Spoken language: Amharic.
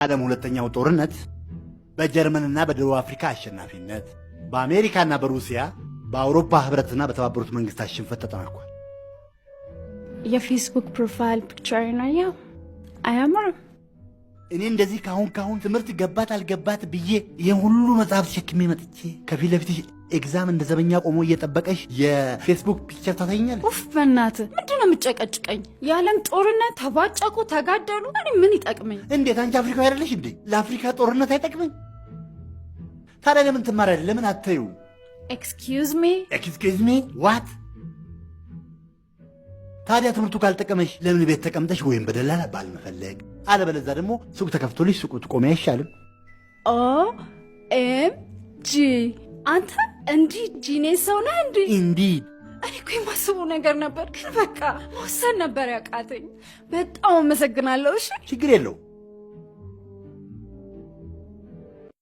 የዓለም ሁለተኛው ጦርነት በጀርመንና በደቡብ አፍሪካ አሸናፊነት፣ በአሜሪካና በሩሲያ፣ በአውሮፓ ህብረትና በተባበሩት መንግስታት ሽንፈት ተጠናቋል። የ Facebook profile picture ነው። ያው አያምርም? እኔ እንደዚህ ካሁን ካሁን ትምህርት ገባት አልገባት ብዬ ይህን ሁሉ መጽሐፍ ተሸክሜ መጥቼ ከፊት ለፊትሽ exam እንደ ዘበኛ ቆሞ እየጠበቀሽ የ Facebook picture ታሳይኛለሽ? ኡፍ፣ በእናትህ ምንድን ነው የምጨቀጭቀኝ? የዓለም ጦርነት ተቧጨቁ፣ ተጋደሉ። እኔ ምን ይጠቅመኝ? እንዴት፣ አንቺ አፍሪካዊ አይደለሽ እንዴ? ለአፍሪካ ጦርነት አይጠቅምም? ታዲያ ለምን ትማሪያለሽ? ለምን አተዩ? Excuse me? Excuse me what? ታዲያ ትምህርቱ ካልጠቀመሽ ለምን ቤት ተቀምጠሽ ወይም በደላላ ባል መፈለግ፣ አለበለዚያ ደግሞ ሱቅ ተከፍቶልሽ ሱቁ ትቆሚ አይሻልም? OMG፣ አንተ እንዲህ genius ሰው ነህ እንዴ? Indeed. እኔ እኮ የማስበው ነገር ነበር፣ ግን በቃ መወሰን ነበር ያቃተኝ። በጣም አመሰግናለሁ። እሺ። ችግር የለው።